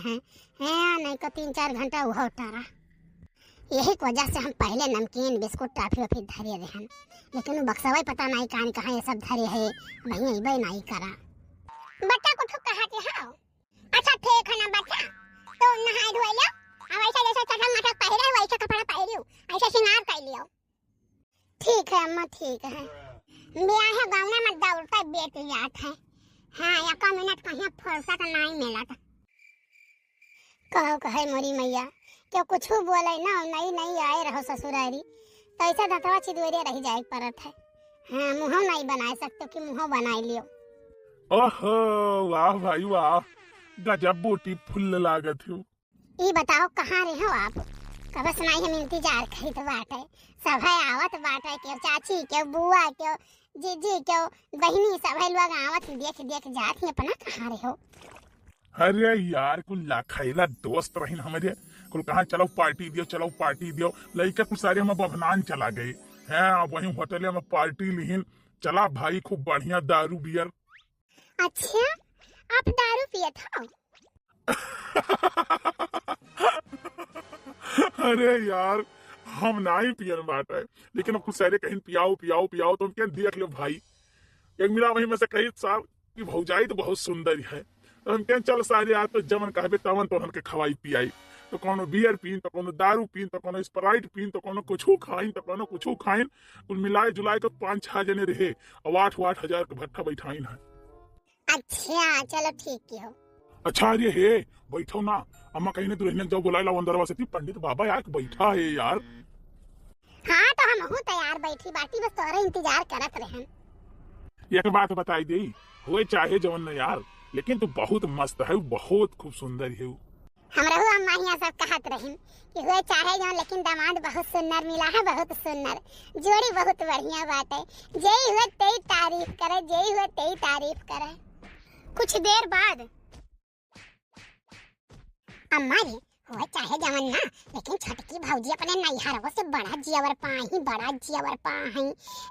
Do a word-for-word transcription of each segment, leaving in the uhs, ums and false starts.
हैं, हैं, नहीं तो तीन चार घंटा उहो टरा। यही के वजह से हम पहले नमकीन, बिस्कुट, टॉफी वॉफी धरे रहन, लेकिन वो बक्सवा पता नहीं कान कहाँ ये सब धरे है, वहीं अइबे नहीं करा। बच्चा कुछ कहा के हाओ। अच्छा ठीक है ना बच्चा, तो नहाए धोए लो, अब ऐसा जैसे चटक मटक पहरे हो वैसे कपड़ा पहरियो, ऐसे श्रृंगार कर लियो। ठीक है अम्मा, ठीक है। ब्याह गौना में दौड़ता बेच जात है। हाँ, एक मिनट कहीं फुर्सत नहीं मिलत। कहो कहे मोरी मैया, क्यों कुछ बोले ना, नई नई आए रहो ससुरारी, तो ऐसा दतवा चिदोरे रह जाए के पड़त है। हाँ, मुँहो नहीं बनाए सकते कि मुँहो बनाए लियो। ओहो, वाह भाई वाह, गजब ब्यूटीफुल लागत हो। ई बताओ कहाँ रहे हो आप? कब से नहीं हम इंतजार करित बाटे, सभे आवत बाटे, केव चाची, केव बुआ, केव जीजी, केव बहिनी, सभे लोग आवत देख देख जात ही अपना, कहाँ रहे हो? अरे यार, कुल लखैरा दोस्त रहिन हमरे, कुल कहाँ चलो पार्टी दियो, चलो पार्टी दियो, लइके कुल सारे हम बभनान चला गए हैं। अब वहीं होटल में पार्टी लिहिन, चला भाई खूब बढ़िया दारू बियर। अच्छा, आप दारू पियत हो? अरे यार, हम नाई पियन बाटे, लेकिन अब कुछ सारे कहिन पियाओ, पियाओ, पियाओ, तो हम कहेन देख लो भाई। एक मिला वहीं में से कही साहब कि भौजाई तो बहुत सुंदर है, तो हम कहेन चल सारे आज तो जवन कहबे तवन तो हमके खवाई पियाई। तो कोनो बियर पीन, तो कोनो दारू पीन, तो कोनो स्प्राइट पीन, तो कोनो कुछू खाइन, तो कोनो कुछू खाइन। कुल मिलाए जुलाए के पाँच छह जने रहे, और आठ, आठ हजार के भट्ठा बैठाइन है। अच्छा, चलो ठीक की हो। अच्छा, अरे हे, बैठो ना, अम्मा कहीं ने दुल्हनिया के जाओ बुलाए लाओ अंदरवा से, ती पंडित बाबा यार बैठा है यार। हाँ, तो हमहू तैयार बैठी बाटी, बस तोहरा इंतजार करत रहन। एक बात बताई दे, हुए चाहे जवन न यार, लेकिन तू बहुत मस्त है, बहुत खूब सुंदर है। हमरहू अम्मा हियाँ सब कहत रहिन कि हुए चाहे जवन, लेकिन दामाद बहुत सुंदर मिला है, बहुत सुंदर, जोड़ी बहुत बढ़िया बाटे। जेई हुए तेई तारीफ करे, जेई हुए तेई तारीफ करे। कुछ देर बाद अम्मा रे, हुए चाहे जवन ना, लेकिन छोटकी भौजी अपने नैहरवो से बड़ा जेवर पाही, बड़ा जेवर पाही,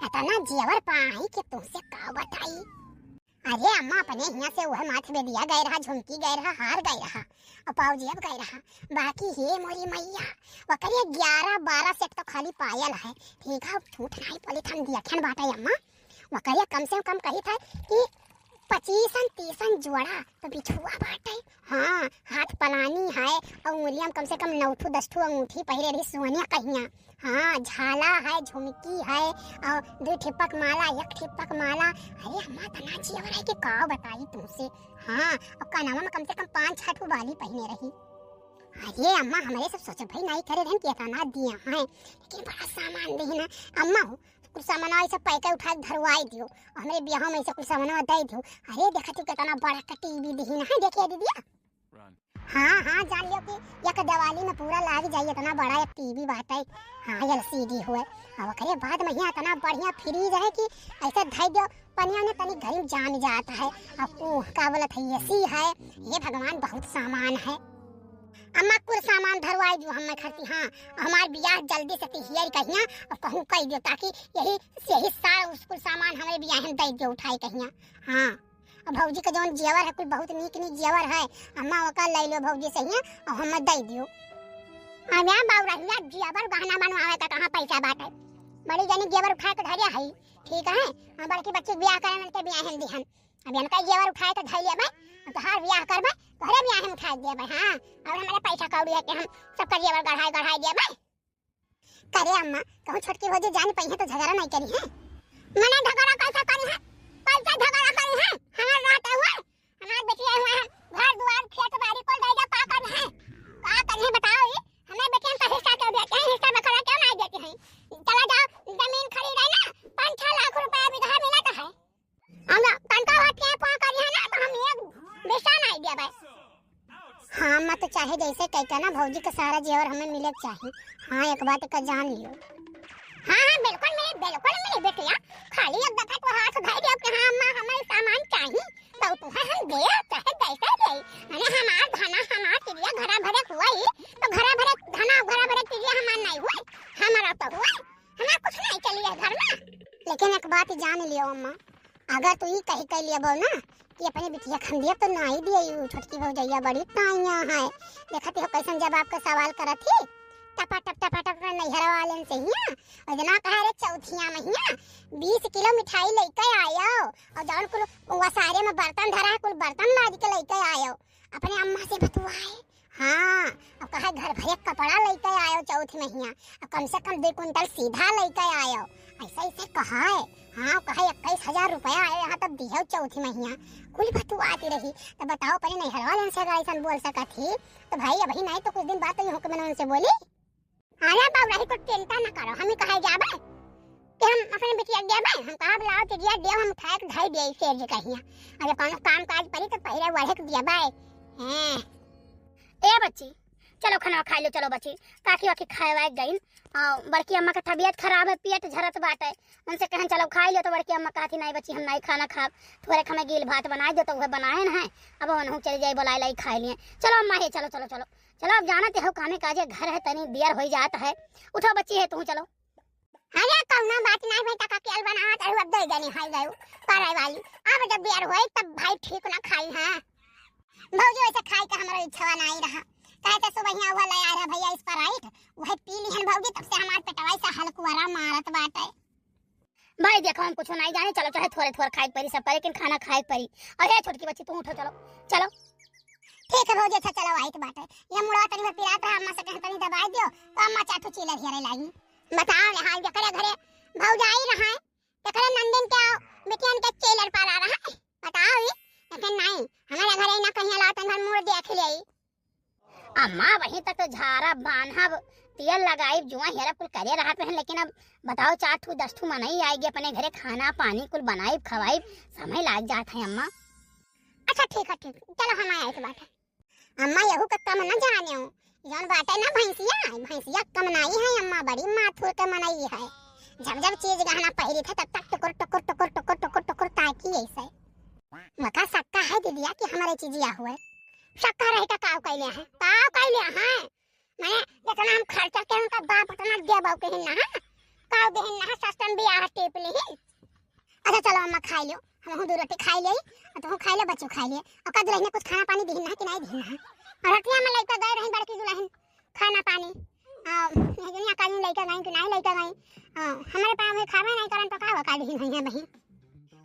इतना जेवर पाही कि तुमसे का बताई। अरे अम्मा, अपने हियाँ से वह माथ बिंदिया गए रहा, झुमकी गए रहा, हार गए रहा, और पाउजेब गए रहा, बाकी हे मोरी मैया, ओकरे ग्यारह बारह सेट तो खाली पायल है। ठीक है, झूठ नहीं बोली, हम दिया खन बाटे अम्मा, ओकरे कम से कम कही था कि पच्चीसन तीसन जोड़ा तो बिछुआ बाटे। हाँ, हाथ पलानी है और उंगलिया में कम से कम नौ ठू दस ठू अंगूठी पहिरे रही सोनिया कहिया। हाँ, झाला है, झुमकी है और दो ठिपक माला, एक ठिपक माला। अरे अम्मा, तना जेवर है कि का बताई तुमसे। हाँ, और कनवा में कम से कम पाँच छह ठू बाली पहिने रही। अरे अम्मा, हमरे सब सोच भाई नहीं करे रहन कि इतना दिया है, लेकिन बड़ा सामान देही ना। अम्मा हो, कुल सामान ऐसे पैके उठा के धरवाई दियो, और हमरे बियाह में ऐसे कुल सामान दे दियो। अरे देखा तू कितना बड़ा का टीवी देही ना है, देखिए दीदिया। हाँ, हाँ, जान लियो कि एक दिवाली में पूरा लाग जाई, इतना बड़ा एक टीवी बाटे। हाँ, एलसीडी हुए। अब ओकरे बाद में यहाँ इतना बढ़िया फ्रिज है कि ऐसे धई दियो, पनिया ने तनी घड़ी में जाम जात है। अब ऊ का बोलत है, एसी है। हे भगवान, बहुत सामान है। अम्मा, कुल सामान धरवाई दियो हमें खरती। हाँ, हमार बियाह जल्दी से तिहियर कहिया और कहूँ कह दियो, ताकि यही, यही साल उस कुल सामान हमें बियाह में दे दियो उठाई कहिया। हाँ। अब भौजी के जौन जेवर है, कुल बहुत नीक नीक जेवर है, अम्मा ओका ले लो भौजी से हियाँ और हमें दे दियो। अब यार बाबू रहिया, जेवर गहना बनवावे का कहाँ पैसा बाटे? बड़ी जनी जेवर उठा के धरिया है, ठीक है, हम बड़की बच्ची के बियाह करे में के बियाह हम दिहन। अब इनका जेवर उठाए के धर लेबे, हम तोहार बियाह करबे, तोहरे बियाह हम उठाए देबे, हाँ, और हमारे पैसा कौड़ी है कि हम सबका जेवर गढ़ाए गढ़ाए देबे। करे अम्मा, कहूँ छोटकी भौजी जान पइहे तो झगड़ा नहीं करी है। मने झगड़ा कैसे करी है? कैसे झगड़ा करी है? हमार रहते हुए, हमार बेटिया हुए हैं, घर दुआर खेत बाड़ी कुल दे दे, का करी है? का करी है बताओ ये? हमें बेटियन का हिस्सा क्यों देते हैं? हिस्सा में खड़ा क्यों नहीं देते हैं? चला जाओ, जमीन खरीदे ना, पाँच छह लाख रुपया बीघा मिलत है। हम तनका भर के पा करी है ना, तो हम एक पैसा नहीं देबे। हाँ, अम्मा तो चाहे जैसे कह के ना भौजी के सारा जेवर हमें मिले के चाही। हाँ, एक बात का जान लियो। हाँ, हाँ, बिल्कुल मिले, बिल्कुल मिले बेटिया। खाली एक दफा तो हाथ धर दियो कि हाँ अम्मा, हमें सामान चाही, तो तुम्हें हम दे, चाहे जैसे दे। अरे हमार धना, हमार तिरिया घरा भरे हुआ ही, तो घरा भरे धना, घरा भरे तिरिया हमार नहीं हुए, हमारा तो हुए। हमार कुछ नहीं चलिए घर में। लेकिन एक बात जान लियो अम्मा, अगर तू ई कही कह लेबो ना कि अपने बिटिया के हम दिया तो नाई दिया, यू छोटकी भौजैया बड़ी ताइया है। देखत हो कैसन जवाब के सवाल करत ही, टपा टप, टपा टप अपने नैहर वालेन से हिया। और जना कहा रे चौथिया महिया बीस किलो मिठाई लइके आयो, और जौन कुल वसारे में बर्तन धरा है, कुल बर्तन लाद के लइके आयो, अपने अम्मा से बतुआए। हाँ, अब कहे घर भरे कपड़ा लइके आयो चौथ महिया, अब कम से कम दो कुंटल सीधा लइके आयो, ऐसे ऐसे कहा है। हाँ, कहे इक्कीस हजार रुपया आयो यहाँ तब दियो चौथ महिया, कुल बतुआती रही। तो बताओ, अपने नैहर वालेन से अगर ऐसन बोल सकत ही, तो भाई अभी नहीं तो कुछ दिन बाद तो यूं हुक्म उनसे बोली। अरे बउराही, तो चिंता न करो, हम ही कहे जाबे कि हम अपने बिटिया के देबे, हम कहा बुलाओ चिड़िया देव, हम उठाए के धई दिए सेठ जी कहिया। अरे कौनो काम काज पड़ी तो पहले बढ़े के देबे। हैं। ए बच्ची, चलो खाना खाई लो, चलो बच्ची, काकी वाकी खाए वाए गईन। आ, बड़की अम्मा के तबियत खराब है, पेट झरत बाटे, उनसे कहन चलो खाई लो, तो बड़की अम्मा कहती नहीं बच्ची, हम नहीं खाना खाब, थोड़े हमें गील भात बनाए दो, तो वह बनाए न है, अब उन्हों चले जाए बुलाए लाई खाए लिए। चलो अम्मा हे, चलो चलो चलो। चलो, अब जानत हो, कामे काजे घर है, तनी देर होई जात है। उठो बच्ची है, तू चलो। अरे, कौनो बात नहीं भाई, तका केल बनावत रहू, अब दे देनी है गयू, करे वाली। अब जब देर होई, तब भाई ठीक ना खाई है। भौजी, वैसे खाई का हमारा इच्छा नहीं रहा, कहे तो सुबह यहाँ हुआ ले आ रहा भैया Sprite, वह पी लिहन भौजी, तब से हमार पेटवा से हलकुआरा मारत बाटे। भाई देखो, हम कुछ नहीं जाने, चलो चाहे थोड़े थोड़े खाए के परी सब पर, लेकिन खाना खाए के परी। और हे छोटकी बच्ची, तू उठो, चलो, चलो। ठीक है भौजी, अच्छा चलो, आई तो बात है। ये मुड़वा तनी भर पिरात रहा, अम्मा से कहे तनी दबाई दियो, तो अम्मा चार ठो चीलर हियरे लागी। बताओ ले हाल, जकरे घरे भौजाई रहा है, जकरे नंदन के बिटियन के चीलर पाला रहा है, बताओ ये। लेकिन नहीं, हमारे घरे ना कहीं ला, तनी भर मुड़ देख ले। अम्मा, वहीं तक तो झारा बांधब, तेल लगाइब, जुआ हेरा कुल करे रहत रहन, लेकिन अब बताओ, चार ठू दस ठू मनई आएगी अपने घरे, खाना पानी कुल बनाइब खवाइब, समय लाग जात है अम्मा। अच्छा ठीक है, ठीक, चलो हम आए एक बात है। अम्मा, यहू का कम न जाने हो, जौन बाटे ना भैंसिया, भैंसिया कम नाई है अम्मा, बड़ी माथुर के मनई है। जब जब चीज गहना पहिरी थे तब तक टुकुर टुकुर टुकुर टुकुर टुकुर टुकुर ताकी ऐसे। मका सक्का है दीदिया कि हमारे चीजिया हुए। सक्का रहे का काव कैले हैं? काव कैले हैं? माने जितना हम खर्चा के उनका बाप उतना दे बाऊ के हिन्ना है। काव दे हिन्ना है, सस्ता में बियाह टेप ले ही। अच्छा चलो अम्मा खाई लो, हम दो रोटी खाई ले, और तुम खाई लो, बच्चों खाई ले। और का दुल्हन ने कुछ खाना पानी दिहिन ना कि नहीं दिहिन ना? और रतिया में लइका गए रही बड़की दुल्हन, खाना पानी, आ, ये दुनिया का नहीं लइका गई कि नहीं लइका गई, आ, हमारे पाँव में खावे नहीं करन तो का हुआ, का दिहिन है बहिन?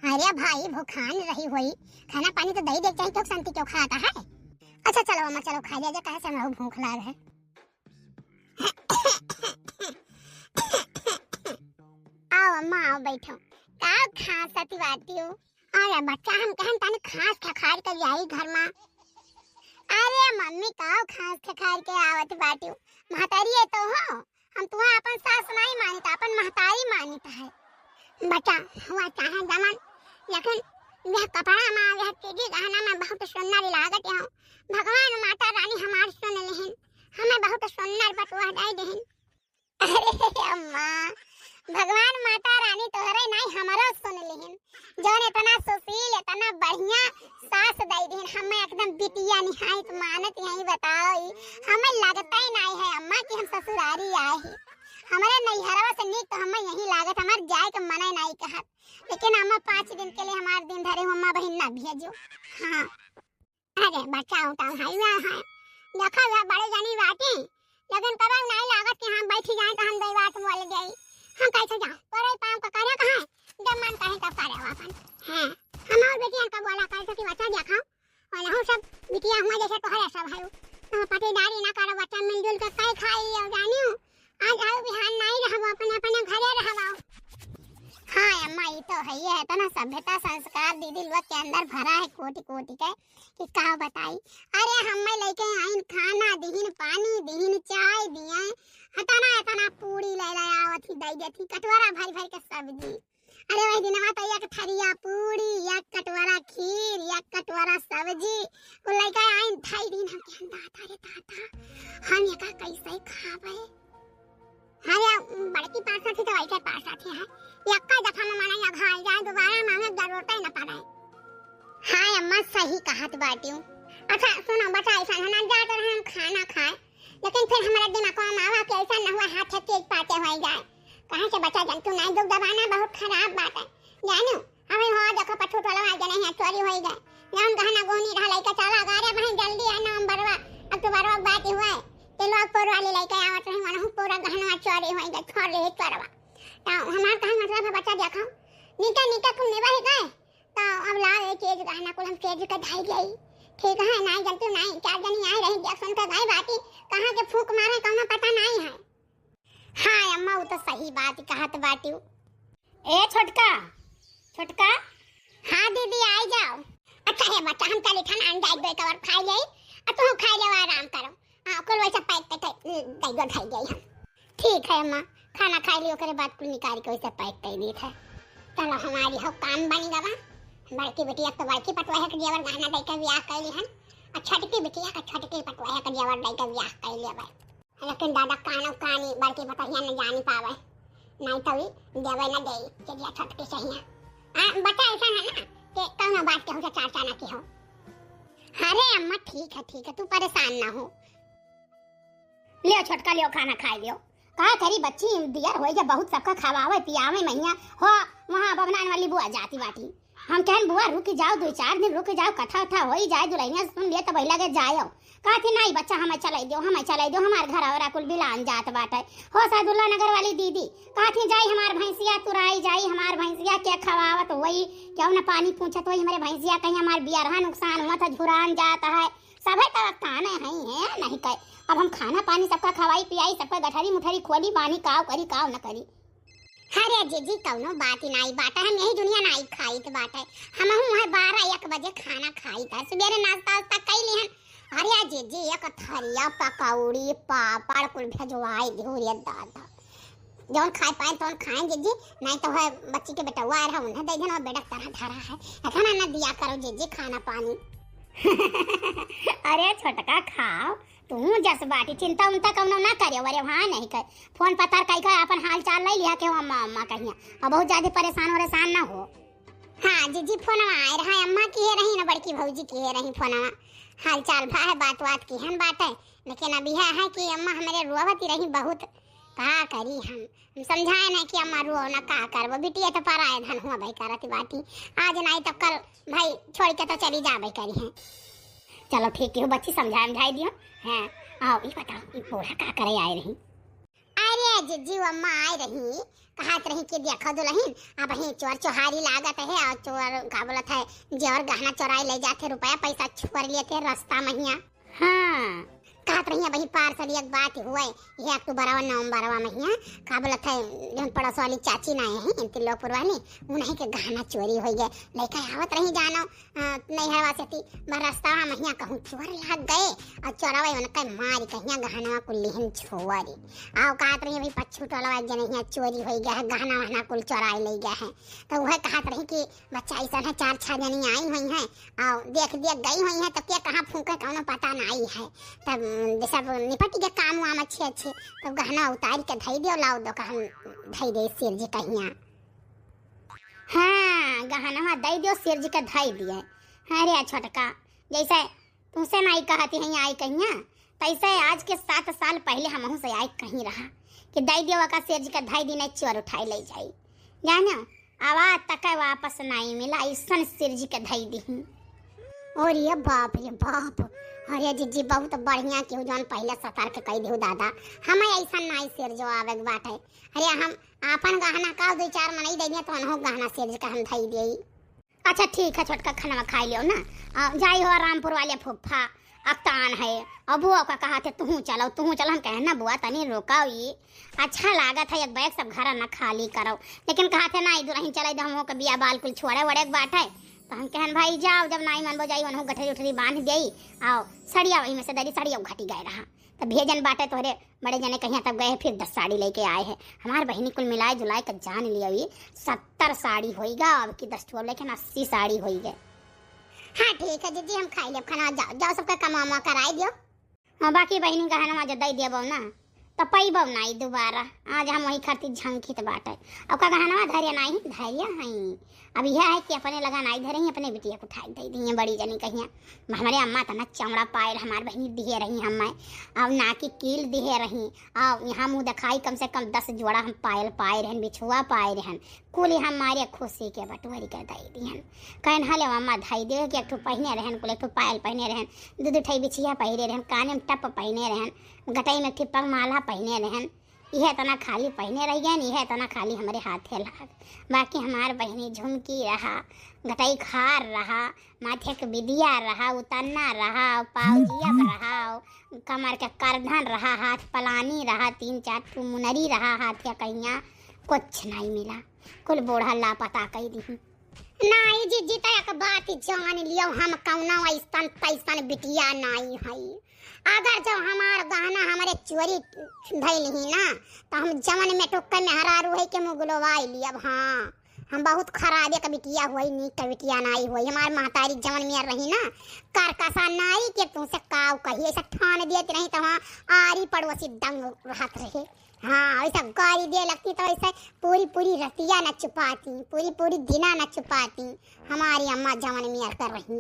अरे भाई, भूखान रही होई, खाना पानी तो दही देख चाही, क्यों शांति क्यों खाता है? अच्छा चलो अम्मा, चलो खा लिया जाए, कहे से हमको भूख लाग है। आओ अम्मा, आओ बैठो। का खांसत बाटियो? अरे बच्चा, हम कहन तनी खांस खखार के जाई घर मा। अरे मम्मी, का खांस खखार के आवत बाटियो? महतारी है तो हो, हम तुहा अपन सास नहीं मानित, अपन महतारी मानित है। बच्चा, हुआ चाहे जमन, लेकिन यह कपड़ा मा, यह चीजी गहना मा बहुत सुंदर लागत हो। भगवान माता रानी हमार सुन लेहिन, हमें बहुत सुंदर बटुआ दे देहिन। अरे अम्मा, भगवान माता रानी तोहरे नहीं हमरो सुन लेहिन। जौन इतना सुशील, इतना बढ़िया सास दे देहिन, हमें एकदम बिटिया निहायत मानत यही बताओ ई। हमें लगता ही नहीं है अम्मा कि हम ससुरारी आए ही। हमारे नैहरवा से नीक तो हमें यही लागत, हमार जाए के मने नहीं कहत। लेकिन अम्मा पाँच दिन के लिए हमार दिन धरे हो अम्मा, बहिन ना भेजो। हाँ। अरे बच्चा उठा है ना है, देखा हुआ बड़े जानी बाटी, लेकिन कबो नहीं लागत कि हम बैठी जाए तो हम दई बात बोल गई। हम कैसे जा, तोरे पाँव का करे कहाँ, जब मन कहे तब करे अपन। हाँ, हम और बेटियन का बोला कैसे कि बच्चा देखा, और हम सब बिटिया हुआ जैसे तोहरे सब है, तो पटीदारी ना करो बच्चा, मिलजुल के कई खाई और जानियो। आज आओ बिहान नहीं रहबो, अपने अपने घरे रहबो। हाँ अम्मा, ई तो है, ये इतना सभ्यता संस्कार दीदी लोग के अंदर भरा है कोटि कोटि के कि का बताई। अरे हमें लेके आइन खाना दिहिन, पानी दिहिन, चाय दिए, इतना इतना पूरी ले ले आवत ही, दे देती कटोरा भर भर के सब्जी। अरे वही दिनवा तो एक थरिया पूरी, एक कटोरा खीर, एक कटोरा सब्जी, वो लेके आइन धई दिन हम कहन दाता रे दाता, हम एका कैसे खाबे? हाँ या बड़की पासा थी तो वैसे पासा थी है, यक्का दफा में मना या घाल जाए, दोबारा मांगे जरूरत ही न पड़े। हाँ अम्मा सही कहत बाटियो। अच्छा सुनो बच्चा, ऐसा है ना, जाते रहे हम खाना खाए, लेकिन फिर हमारे दिमाग में आवा कि ऐसा न हुआ हाथ से चीज पाते हो जाए। कहाँ से बच्चा जंतु नहीं दुख दबाना बहुत खराब बात है, जानो? हमें हुआ देखो पठू टोला आ गए हैं, चोरी हो गए, जौन गहना गोहनी रहा लइका चला गा रे बहिन, जल्दी है नवंबरवा, अक्टूबरवा के बात ही हुआ है। ते लोग पोर वाली लइका आवत रही, वनहु पूरा गहना चोरी होई गए, छोड़ ले चोरवा। तो हमार कहन मतलब है बच्चा देखो, नीका नीका कुल मेवा ही गए, तो अब लाओ ये चीज गहना कुल हम सेज के ढाई गई। ठीक है, नाई जल्दी नाई, चार जनी आए रही, देख सुन के गए बाटी, कहाँ के फूंक मारे कौनो पता नाई है। हाँ अम्मा, वो तो सही बात कहत बाटिउ। ए छोटका, छोटका। हाँ दीदी, आई जाओ। अच्छा है बच्चा, हम चली थाना अंडा एक दो एक और खाई ले, और तुम खाई ले आराम करो। हाँ, कुल वैसे पैक करके दे दो, खाई जाई हम। ठीक है अम्मा, खाना खाई लियो, ओकरे बाद कुल निकाल के वैसे पैक कर दी है। चलो हमारी हो काम बन गवा। बड़की बिटिया तो बड़की पटवाहे के जेवर गहना दे के ब्याह कर ली हन, और छोटकी बिटिया का छोटकी पटवाहे के जेवर दे के ब्याह कर लिया भाई। लेकिन दादा कानो कानी बड़की पतोहिया न जानी पावे, नहीं तो ई देवे न देई, चिड़िया छोटकी सहिया। आ, बच्चा ऐसा है ना कि कौनो बात केहू से चर्चा न की हो। अरे अम्मा ठीक है, ठीक है, तू परेशान ना हो। लियो छोटका लियो, खाना खाई लियो। का करी बच्ची, दियर होई जा बहुत सबका खवावे पियावे महिया हो, वहाँ बबनान वाली बुआ जाती बाटी। हम कहन, "बुआ, रुक जाओ, दुइ चार दिन रुक जाओ, कथा उथा होई जाए, दुलहिनिया सुन लिए, तब लगे जायो।" कहती, "नहीं बच्चा, हमें चलाई दियो, हमें चलाई दियो, हमार घर और कुल बिलान जात बाटे।" हो सादुल्ला नगर वाली दीदी कहती, "जाई हमार भैंसिया तुराई जाई, हमार भैंसिया के खवावत होई, क्यों न पानी पूछत होई, हमरे भैंसिया कहीं हमार बियरहा नुकसान हुआ था, झुरान जात है।" सभे तो ताने हई है, नहीं कहे। अब हम खाना पानी सबका खवाई पियाई, सबका गठरी मुठरी खोली बानी, काव करी, काव न करी। अरे जीजी, कौनो बात ही नाई बाटे, हम यही दुनिया नाई खाइत बाटे। हमहू है बारह एक बजे खाना खाइत है, सुबेरे नाश्ता वास्ता कई लिहन। अरे जीजी, एक थरिया पकौड़ी, पापड़ कुल भेजवाई दिहु रे दादा। जौन खाए पाए तौन खाए जीजी, नहीं तो है बच्ची के बेटवा आ रहा, उन्हें दे देना, बेटा तरह धरा है। इतना न दिया करो जीजी खाना पानी। अरे छोटका खाओ, तू जस बाटी, चिंता उंता कौनो ना करे, अरे वहाँ नहीं कर। फोन पतार कई का अपन हाल चाल ले लिया के अम्मा अम्मा कहिया। अब बहुत ज्यादा परेशान वरेशान ना हो। हाँ जीजी, फोनवा आए रहा, अम्मा किहे रही ना, बड़की भौजी किहे रही फोनवा। हाल चाल भा है, बात बात किहन बाटे, लेकिन अब यह है कि अम्मा हमरे रोवत ही रही बहुत। का करी हम, हम समझाए ना कि अम्मा रो ना, का करबो, बिटिया तो पराए धन हुआ भाई करत बाटी। आज नहीं तो कल भाई छोड़ के तो चली जाबे करी है। चलो ठीक हो बच्ची, समझाए समझाए दियो। हाँ, आओ, ई बताओ, ई बूढ़ा का करे आए रही? अरे जीजी, वो अम्मा आए रही, कहत रही कि देखो दुलहिन, अब ही चोर चोहारी लागत है, और चोर का बोलत है, जेवर गहना चोराई ले जाते, रुपया पैसा छुअर लेते रास्ता महिया। हाँ, कहत रही, अब ही पार्सल एक बात हुए, ये अक्टूबरवा नवंबरवा महिया, का बोलत है, जौन पड़ोस वाली चाची ना है, तिल्लोपुर वाली, उन्हीं के गहना चोरी हो गए, लेके आवत रही जानो, अ, नैहरवा से ती बरस्ता महिया कहूँ चोर लाग गए, और चोरवा उनके मारी कहिया गहनवा कुल लिहन छोरी। आओ कहत रही, "अभी पच्छू टोलवा एक जने हियाँ चोरी होई गया है, गहना वहना कुल चोराई ले गया है।" तो वह कहत रही कि बच्चा ऐसा है, चार छह जनी आई हुई हैं, और देख देख गई हुई हैं, तो क्या कहाँ फूंके कौनो पता नहीं है। तब, अम, सब निपट के काम वाम अच्छे अच्छे, तब गहना उतार के धई दियो, लाओ दो का हम धई दे सिर जी कहिया। हाँ, गहनवा दई दियो, सिर जी के धई दिए। अरे छोटका, जैसे तुमसे नाई कहती हैं आई कहिया, तैसे आज के सात साल पहले हमहू से आई कहीं रहा कि दई दियो का सिर जी के धई दी, नहीं चोर उठाई ले जाई। जानो, आवाज तक वापस नाई मिला, ऐसन सिर जी के धई दी। और ये बाप रे बाप, अरे जीजी बहुत बढ़िया कि जौन पहले सतर्क कई दिहु दादा, हमें ऐसा नाई सिर जो आवे के बाटे। अरे हम आपन गहना का दो चार मनई दे दिया तो उन्हों गहना सिर जी के हम धई दिए। अच्छा ठीक है छोटका, खाना खाई लियो ना। आ, जाई हो रामपुर वाले फूफा, अक्तान है। अब बुआ का कहा थे, "तुहू चलो, तुहू चलो।" हम कहे, "ना बुआ, तनी रुकाओ, ये अच्छा लागत है, एक बैग सब घर न खाली करो।" लेकिन कहा थे, "ना, दुलहिन चले दो, हम के बिया बाल कुल छोड़े वड़े के बात है।" तो हम कहन, "भाई जाओ, जब नाई मनबो जाई, उन्हों गठरी उठरी बांध देई, आओ, सड़िया वही में से दरी, सड़िया घटी गए रहा।" तो भेजन बाटे तोहरे बड़े जने कहिया तब गए, फिर दस साड़ी लेके आए हैं। हमार बहिनी कुल मिलाए जुलाए के जान लिया, ये सत्तर साड़ी होइगा, अब की दस ठो लेकिन अस्सी साड़ी होइगे। हाँ, ठीक है दीदी, हम खाई लेब खाना, जाओ, जाओ, सबका कमा उमा कराई दियो। हाँ, बाकी बहिनी गहनवा जो दई देबो ना, तो पइबो नाई दोबारा। आज हम वही खातिर झंखित बाटे। अब का गहनवा धैर्य नाई, धैर्य हई। अब यह है कि अपने लगा नाई धरे ही, अपने बिटिया को उठाई दे दिए बड़ी जनी कहिया। हमरे अम्मा तना चमड़ा पायल हमार बहिनी दिए रही हमें, अब ना की कील दिए रही, अब यहाँ मुँह दिखाई कम से कम दस जोड़ा हम पायल पाए रहन, बिछुआ पाए रहन, कुल हमारे खुशी के बटोरी के दइ दिहन। कहन, "हले मम्मा, धइ दे," कि एक ठो पहिने रहन, कुल एक ठो पायल पहिने रहन, दू दू ठे बिछिया पहिरे रहन, काने में टप पहिने रहन, गटई में एक ठे पगमाला पहिने रहन। इहे एतना खाली पहिने रहि गएन, इहे एतना खाली हमरे हाथे लाग। बाकी हमार बहिनी झुमकी रहा, गटई क हार रहा, माथे के बिदिया रहा, उतन्ना रहा, पाउजिया रहा, कमर के करधन रहा, हाथ पलानी रहा, तीन चार ठो मुनरी रहा, हाथ के कइयाँ, कुछ नाहीं मिला, कुल बूढ़ा लापता कइ दिहिन। नाहीं जिज्जी, त एक बात जान लियो, हम कउनो अइसन तइसन बिटिया नाहीं हई। अगर जब हमार गहना हमरे चोरी धइ लिही ना, त हम जवन मेटुक के मेहरारू हई के मुगलवाइ लियब। हाँ, हम बहुत खराबे क बिटिया होई, नीक क बिटिया नाहीं होई। हमार महतारी जवन मेर रही ना, करकसा नाई के तुमसे काव कही, अइसा ठान देत रही त वहाँ आरी पड़ोसी दंग रहत रहे। हाँ, अइसा गारी दे लगती त अइसे पूरी पूरी रतिया न चुपाती, पूरी पूरी दिना न चुपाती। हमारी अम्मा जवन मेर कर रही।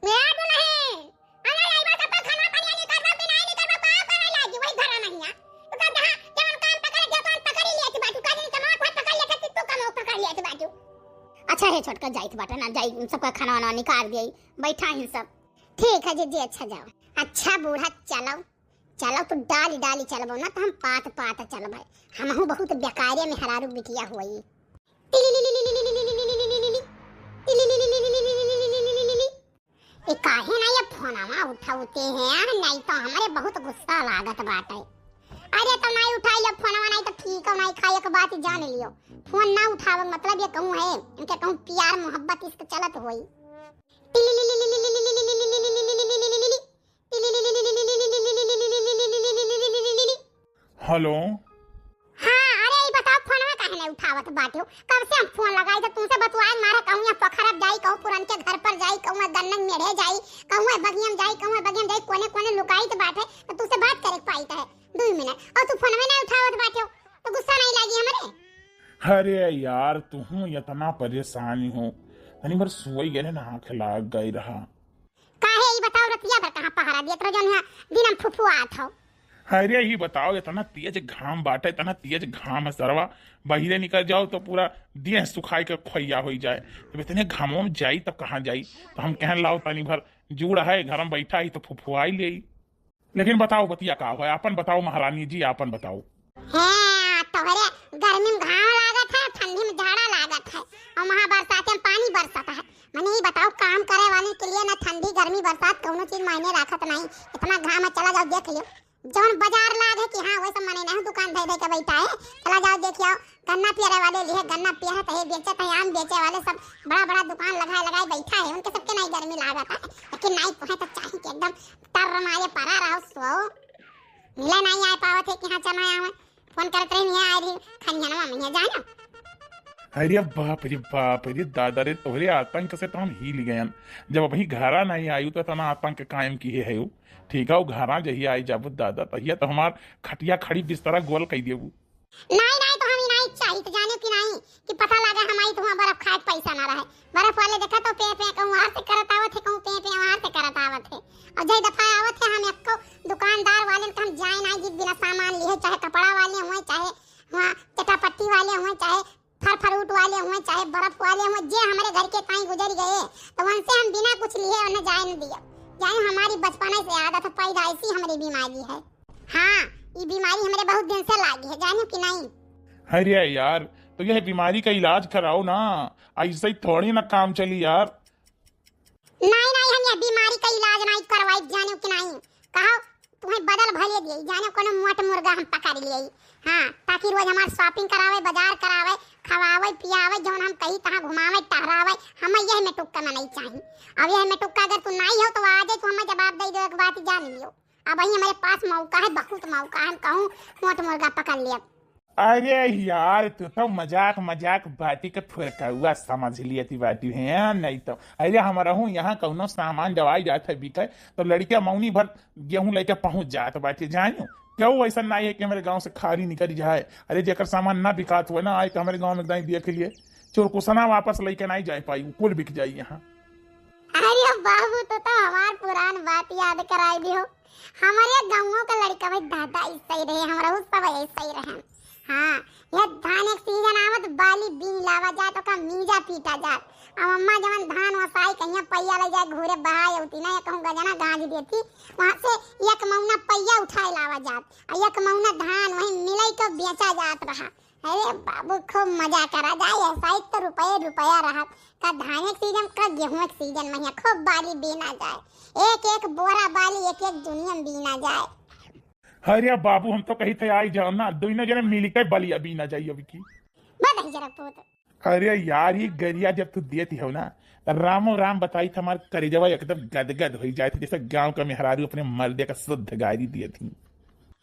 मेरा दुल्हन, अरे आई बात, अपन खाना पानी नहीं करबा कि नहीं, नहीं करबा, का करे लागी, वही घर नहीं है। तू कहते हाँ, जवन काम पकड़ दे, तो पकड़ ही लेती बाटू, का नहीं, कमाओ, पकड़ लेते, कि तू कमाओ, पकड़ लेती बाटू। अच्छा है छोटका, जाइत बाटे ना, जाई, सबका खाना वाना निकाल दिए, बैठा ही सब। ठीक है जिज्जी, अच्छा जाओ। अच्छा बूढ़ा, चलो, चलो, तू डाली डाली चलबो ना, तो हम पात पात चलबे। हमहू बहुत बेकारे मेहरारू बिटिया हुई। ए, काहे ना ये फोनवा उठावते हैं, नहीं तो हमरे बहुत गुस्सा लागत बाटे। अरे तो नहीं उठाई लो फोनवा, नहीं तो ठीक हो, नहीं खाए के बात जान लियो। फोन ना उठावे मतलब ये कहूँ है, इनके कहूँ प्यार मोहब्बत इश्क चलत होई। हेलो। हाँ, अरे, ई बताओ, फोनवा काहे नहीं उठावत बाटे हो? कब से हम फोन लगाई थे, तुमसे बतुआए मारे, कहूँ यहाँ पोखरब जाई, कहूँ पुरन के घर पर जाई, कहूँ गन्नन मेढ़े जाई, कहूँ बगियम जाई, कहूँ बगियम जाई, कोने कोने लुकाई तो बाटे, तो तुमसे बात करे के पाई तो है, दो मिनट, और तू फोनवे नहीं उठावत बाटे हो, तो गुस्सा नहीं लागी हमरे? अरे यार, तुहूँ इतना परेशानी हो, तनी भर सोई गए ना, आँख लाग गई रहा। काहे, ई बताओ, रतिया भर कहाँ पहरा दियत रहो, जौन यहाँ दिन हम फुफुआत हो? अरे, ई बताओ, इतना तेज घाम बाटे, इतना तेज घाम है सरवा, बहिरे निकल जाओ तो पूरा देह सुखाई के खोइया होई जाए। जब इतने घामों में जाई, तब कहाँ जाई? तो हम कहन, लाओ, तनी भर जूड़ है, घर में बैठा ही तो फुफुआई लेई। लेकिन बताओ, बतिया का है, आपन बताओ महारानी जी, आपन बताओ। हाँ, तोहरे गर्मी में घाम लागत है, ठंडी में जाड़ा लागत है, और वहाँ बरसात में पानी बरसत है। मने ई बताओ, काम करे वाले के लिए ना ठंडी, गर्मी, बरसात कौनो चीज मायने राखत नहीं। इतना घाम है, चला जाओ देख लियो। जौन बाजार लाग है कि हाँ, वैसे मने नहीं दुकान धइ धइ के बैठा है, चला जाओ देख आओ। गन्ना पेरे वाले लिए गन्ना पेरत है, बेचत है, आम बेचे वाले सब बड़ा बड़ा दुकान लगाए लगाए बैठा है, उनके सबके नहीं गर्मी लागत है। लेकिन नहीं, तुम्हें तो चाहिए कि एकदम टर मारे परा रहो, सो मिला नहीं आ पावत है कि हाँ चला आवे। फोन करत रही, नहीं आए रही, खनिहनवा में है, जाए ना। अरे बाप रे बाप रे दादा रे, तोहरे आतंक से तो हम हिल गयन। जब अभी घरा नहीं आयु तो इतना आतंक कायम किए है। ठीक है, वो घरा जहिया आई जाबू दादा, तहिया तो हमार खटिया खड़ी बिस्तरा गोल कई देबू। नहीं, नहीं, तो हम ही नहीं चाहित, जाने कि नहीं, कि पता लगा हम आई तो वहाँ बर्फ खाए के पैसा ना रहे। बर्फ वाले देखा तो पे पे कहूँ वहाँ से करत आवत है, कहूँ पे पे वहाँ से करत आवत है। और जय दफा आवत है, हम एको दुकानदार वाले के हम जाए नहीं, जिस बिना सामान लिए, चाहे कपड़ा वाले हुए, चाहे वहाँ चटापट्टी वाले हुए, चाहे फल फ्रूट वाले हुए, चाहे बर्फ वाले हुए, जे हमारे घर के ताई गुजर गए, तो उनसे हम बिना कुछ लिए उन्हें जाए न दिया। जाने हमारी बचपना से आदत है, पैदाइशी हमारी बीमारी है। हाँ, ये बीमारी हमरे बहुत दिन से लागी है, जाने कि नहीं? अरे यार, तो यह बीमारी का इलाज कराओ ना, ऐसे ही थोड़ी ना काम चली यार। नहीं, नहीं, हम यह बीमारी का इलाज नहीं करवाई, जाने कि नहीं? कहो, तुम्हें बदल भले दिए, जाने कोनो मोट मुर्गा हम पकड़ लिए। हाँ, ताकि रोज हमार shopping करावे, बाजार करावे, खवावे, पियावे, जौन हम कही तहाँ घुमावे, टहरावे, हमें यह मेटुक्का में नहीं चाहिए। अब यह मेटुक्का अगर तू नहीं हो तो आ जाए, तू हमें जवाब दे दो, एक बात जान लियो। अब वही हमारे पास मौका है, बहुत मौका है, हम कहूँ मोट मुर्गा पकड़ लिया। अरे यार, तू तो मजाक मजाक बाटी के फुरकौआ समझ लियत बाटी है, नहीं तो। अरे हमरहू यहाँ कौनो सामान जवाई जात है बिके, तो लड़िका मौनी भर गेहूँ लेके पहुँच जात बाटे, जानियो। क्यों ऐसा नहीं है कि हमारे गाँव से खाली निकल जाए। अरे जेकर सामान ना बिकात हुए ना, आए के हमारे गाँव में दाई देख लिए, चोरकुसना वापस लेके नहीं जाए पाई, कुल बिक जाई यहाँ। अरे बाबू, तो, तो हमार पुरान बात याद कराई दियो। हमरे गाँवों का लड़का भाई दादा ऐसे ही रहे, हमरा उस सब ऐसे ही रहे। हाँ, यह धान एक सीजन आवत, बाली बीन लावा जात, ओका मीजा पीटा जात। अब अम्मा जवन धान ओसाई कहिया पैया ले जाए घूरे बहाए उती ना, या कहूँ गजना गांज देती, वहाँ से एक मौना पैया उठाए लावा जात, आ एक मौना धान वहीं मिलाई के बेचा जात रहा। अरे बाबू, खूब मजा करा जाए, ऐसा ही तो रुपये रुपया रहा। का धान एक सीजन, का गेहूं एक सीजन में खूब बाली बीना जाए, एक एक बोरा बाली एक एक दुनिया में बीना जाए। अरे बाबू, हम तो कही थे आई जाओ ना, दोनों जने मिल के बलिया बीना जाई अभी की। बदही जरा पूत। अरे यार, ये गरिया जब तू देती हो ना, तो रामो राम बताई था, हमार करेजवा एकदम गदगद हो जाए थे, जैसे गांव का मेहरारू अपने मर्दे का शुद्ध गारी दिए थी।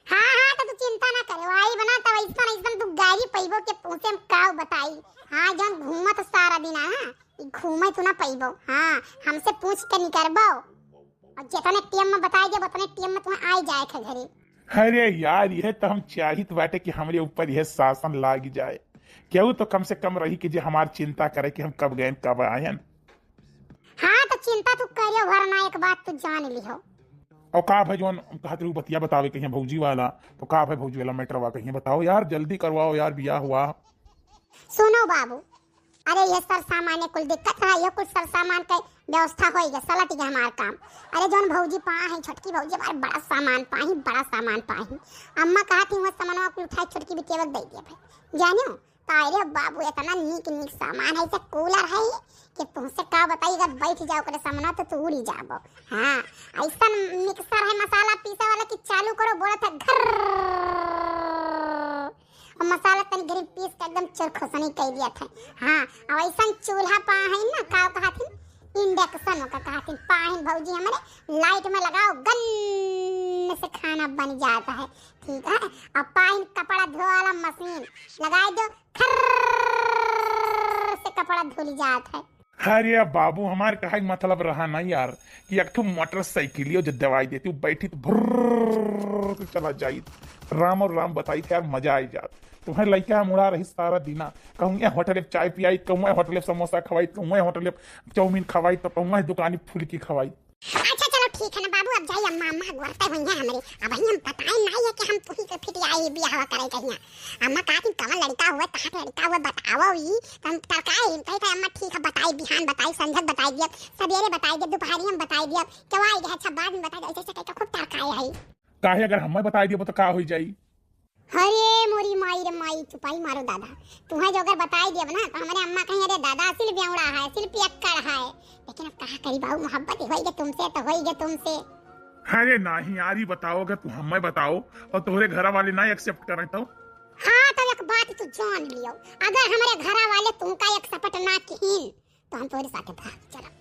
हाँ, हाँ, तो तू चिंता ना करे, आई बना तब ऐसा ऐसा तू गारी पैबो के पूछे हम काव बताई। हाँ, जौन घूमत सारा दिन, हाँ, ई घूमे तू ना पैबो। हाँ, हमसे पूछ के निकरबो। और जितने टीएम में बताई देब, उतने टीएम में तुम्हें आई जाए के घरे। अरे यार, यह तो हम चाहित बाटे कि हमरे ऊपर यह शासन लाग जाए। केहू तो कम से कम रही कि जे हमार चिंता करे कि हम कब गए, कब आयन। हाँ, तो चिंता तू करियो भर ना, एक बात तू जान लिहो। और का भाई, जौन कहत रहू बतिया बतावे कहिया भौजी वाला, तो का भाई भौजी वाला मैटरवा कहिया बताओ यार, जल्दी करवाओ यार, बियाह हुआ। सुनो बाबू, अरे ये सर सामान कुल दिक्कत है, ये कुल सर सामान के व्यवस्था होई गया, सलट गया हमार काम। अरे जौन भौजी पा है, छोटकी भौजी हमारे बड़ा सामान पा ही, बड़ा सामान पा ही। अम्मा कहा थी वो सामानवा कुल उठाए छोटकी बिटिया के दे दिया भाई, जानियो। तो अरे बाबू, इतना नीक नीक सामान है, ऐसे कूलर है कि तुमसे का बताई, अगर बैठ जाओ ओकरे सामने तो तू उड़ी जाबो। हाँ, ऐसा मिक्सर है मसाला पीसे वाला कि चालू करो, बोलत है घर, और मसाला तनी घरी पीस के एकदम चरखसनी कर दिया था। हाँ, और ऐसा चूल्हा पा है ना, का कहा थी, इंडक्शन का कहा थी, पा है भौजी हमारे, लाइट में लगाओ, गन से खाना बन जाता है। ठीक है, और पाइन कपड़ा धोए वाला मशीन लगाए दो, खर्र से कपड़ा धुल जात है। अरे बाबू, हमार कहे के मतलब रहा ना यार कि एक ठो मोटरसाइकिलियो जो दवाई देती, बैठी तो भुर्र के चला जाई। राम और राम बताई थे यार, मजा आई जात। तुम्हें लइका हम उड़ा रही सारा दिना, कहूँ ये होटल पे चाय पियाई, कहूँ ये होटल पे समोसा खवाई, कहूँ ये होटल पे चाउमीन खवाई, तो कहूँ ये दुकानी फुलकी खवाई। अच्छा चलो ठीक है ना बाबू, अब जाई अम्मा, अम्मा गोरते हुई है हमरे। अब हम बताए नहीं है कि हम तुही से फिट आई बियाह करे कहिया। अम्मा कहा कि कवन लड़का हुआ, कहाँ के लड़का हुआ, बताओ ई। तो हम तरकाई, हम कही थे अम्मा ठीक है बताई, बिहान बताई, संझक बताई दिया, सवेरे बताई दिया, दोपहरी हम बताई दिया, केवाई गए अच्छा बाद में बताई दिया, ऐसे ऐसे कह के खूब तरकाई है। काहे अगर हमें बताई दिया तो का हो जाई? अरे मोरी माई रे माई, चुपाई मारो दादा। तुहें जो अगर बताई दियब ना तो हमारे अम्मा कहीं, "अरे दादा, असिल बेवड़ा है, असिल पियक्कड़ है।" लेकिन अब कहा करी बाबू, मोहब्बत होई गे तुमसे तो होई गे तुमसे। अरे नाही यार, ई बताओ, अगर तू हमें बताओ और तोहरे घर वाले ना एक्सेप्ट करें तो? हाँ, तो एक बात तू जान लियो, अगर हमारे घर वाले तुमका एक्सेप्ट ना किहिन तो हम तोहरे साथे भाग चलब।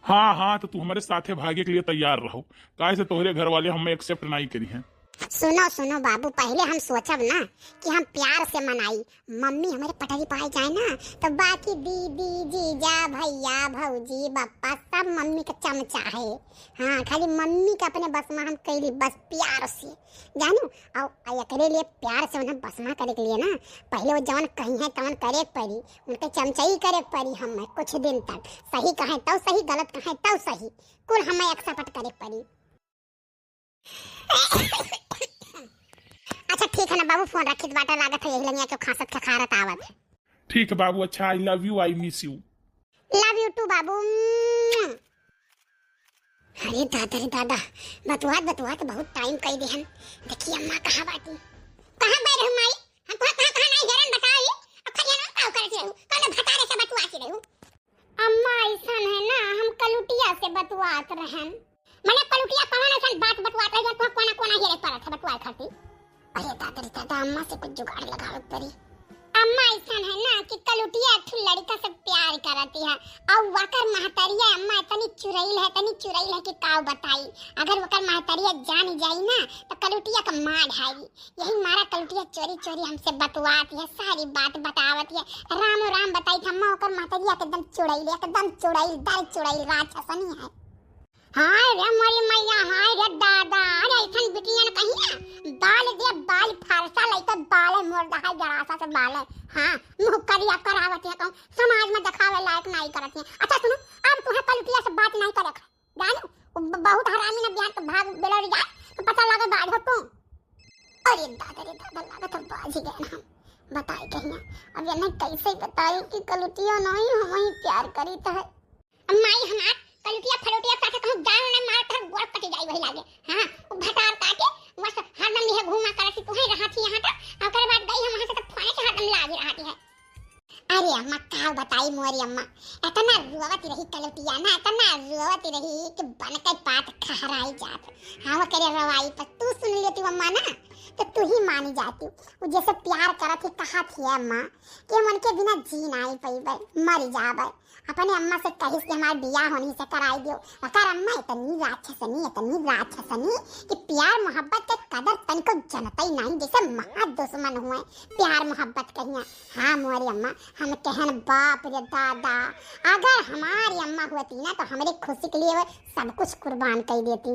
हाँ, हाँ, तो तू हमारे साथे भागे के लिए तैयार रहो, काहे से तोहरे घर वाले हमें एक्सेप्ट नहीं करी हैं। सुनो, सुनो बाबू, पहले हम सोचब ना कि हम प्यार से मनाई, मम्मी हमारे पटरी पाए जाए ना, तो बाकी दीदी, जीजा, भैया, भौजी, बप्पा, सब मम्मी का चमचा है। हाँ, खाली मम्मी का अपने बस में हम कैली, बस प्यार से, जानू। और एकरे लिए प्यार से उन्हें बस में करे के लिए ना, पहले वो जवन कही है तवन करे के पड़ी, उनके चमचाई करे के पड़ी हमें कुछ दिन तक। सही कहें तो सही, गलत कहें तो सही, कुल हमें एक्सेप्ट करे के पड़ी। अच्छा ठीक है ना बाबू, फोन रखित बाटा, लागत है यही लंगिया के खांसत खखारत आवत है। ठीक है बाबू, अच्छा, I love you, I miss you। Love you too बाबू। अरे दादा रे दादा, बतुआत बतुआत बहुत टाइम कई देहन। देखी अम्मा कहाँ बाटी? कहाँ गए रहू माई? हम तोहार कहाँ कहाँ नहीं हेरन बताई। अब खरिया ना का करत रहू? कौन भतारे से बतुआत रहू? अम्मा, ऐसन है ना, हम कलुटिया से बतुआत रहन। मने कलुटिया कवन ऐसन बात बतुआत रही जो तोह कोना कोना हेरे पड़त है बतुआए खातिर? अरे दादा रे दादा, अम्मा से कुछ जुगाड़ लगावे के पड़ी। अम्मा, ऐसन है ना कि कलुटिया एक ठो लड़का से प्यार करती है, और वकर महतरिया अम्मा इतनी चुरैल है, इतनी चुरैल है कि काव बताई। अगर वकर महतरिया जान जाई ना तो कलुटिया का मार ढाई। यही मारा कलुटिया चोरी चोरी हमसे बतुआत है, सारी बात बतावत है। रामो राम बताई था, अम्मा ओकर महतरिया के एकदम चुड़ैल, एकदम चुड़ैल, दर चुड़ैल राक्षसनी है। हाय रे मोरी मैया, हाय रे दादा, अरे ऐसन बिटियन कहीं ना, बाल दे बाल फरसा लइके बाल मोर दहाई गड़ासा से बाल। हाँ, मुँह करिया करावत है, कहूँ समाज में देखावे लायक नहीं करत है। अच्छा सुनो, अब तुम्हें कलुटिया से बात नहीं करे, जानू, वो ब-, बहुत हरामी ना बिहान के भाग बेलोरी जाए, तो पता लगे बाज हो तुम। अरे ए दादा रे दादा, लागत है बाजी गए हम। बताई कहिया, अब इन्हें कैसे बताई कि कलुटिया नहीं हम वही प्यार करी तो है। अब माई हमार कलुटिया फलुटिया साथे कहूँ जान नहीं मार, तोहर गोड़ कट जाई वही लागे। हाँ, वो भतार काटे, बस हरदम लिहे घूमा करत ही, तू ही रहत ही यहाँ तक, ओकर बाद गई हम वहाँ से तो फोने से हरदम लागी रहत है। अरे अम्मा, का बताई मोरी अम्मा, इतना रोवत रही कलुटिया ना, इतना रोवत रही कि बन के पात खहराई जात। हाँ, वो करे रवाई पर तू सुन लेती अम्मा ना, तो तू ही मानी जाती। वो जैसे प्यार करत ही, कहा थी अम्मा कि हम उनके बिना जी नहीं पइबे, मर जाबे। अपने अम्मा से कहिस कि हमार बियाह उन्हीं से कराई दियो। ओकर अम्मा इतनी राक्षसनी, इतनी राक्षसनी कि प्यार मोहब्बत के कदर तनिको जनते ही नहीं, जैसे महा दुश्मन हुए प्यार मोहब्बत कहिया। हाँ मोरी अम्मा, हम कहन बाप रे दादा, अगर हमारी अम्मा होती ना तो हमरे खुशी के लिए वो सब कुछ कुर्बान कर देती।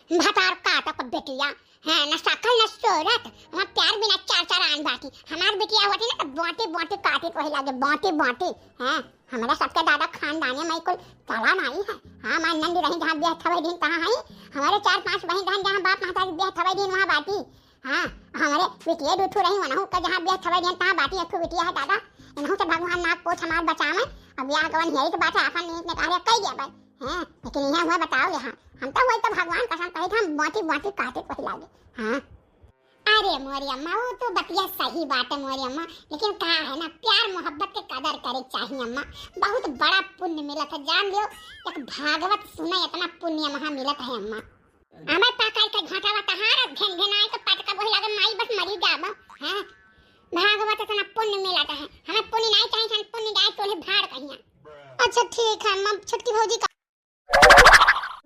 भतार काटक बेटिया, हैं, न सकल न सूरत, वहाँ प्यार बिना चार चार आन बाटी। हमार बेटिया होती ना तो बाटी बाटी काटी कोई लागे, बाटी बाटी, हैं, हमारा सबके दादा खानदाने में कुल कला नहीं है। हाँ, हमार नंद रही जहाँ ब्याह थवे दिन तहाँ है, हमारे चार पांच बहिन रहन जहाँ बाप महतारी ब्याह थवे दिन वहाँ बाटी। हाँ, हमारे बिटिया दू ठू रही वनहु का जहाँ ब्याह थवे दिन तहाँ बाटी एक ठू बिटिया है दादा। इनहु से भगवान नाक पोछ हमार बचावे। अब ब्याह गवन यही तो बात है, अपन नीत ने कहा कह दिया भाई। हैं, लेकिन इहाँ हुआ बताओ यहाँ, हम तो वही तो भगवान कसम कहे थे, हम बाटी बाटी काटे कोई लागे। हाँ। अरे मोरी अम्मा, वो तो बतिया सही बात है मोरी अम्मा, लेकिन का है ना, प्यार मोहब्बत के कदर करे चाहिए अम्मा। बहुत बड़ा पुण्य मिलत है, जान लियो, एक भागवत सुने इतना पुण्य वहाँ मिलत है अम्मा। हमें पकड़ के घाटा तहार घन घन आए तो पटका वही लागे माई बस मरी जाबो। हाँ, भागवत इतना पुण्य मिलत है, हमें पुण्य नहीं चाहिए, हम पुण्य जाए तोहे भाड़ कहिया। अच्छा ठीक है अम्मा, छोटकी भौजी का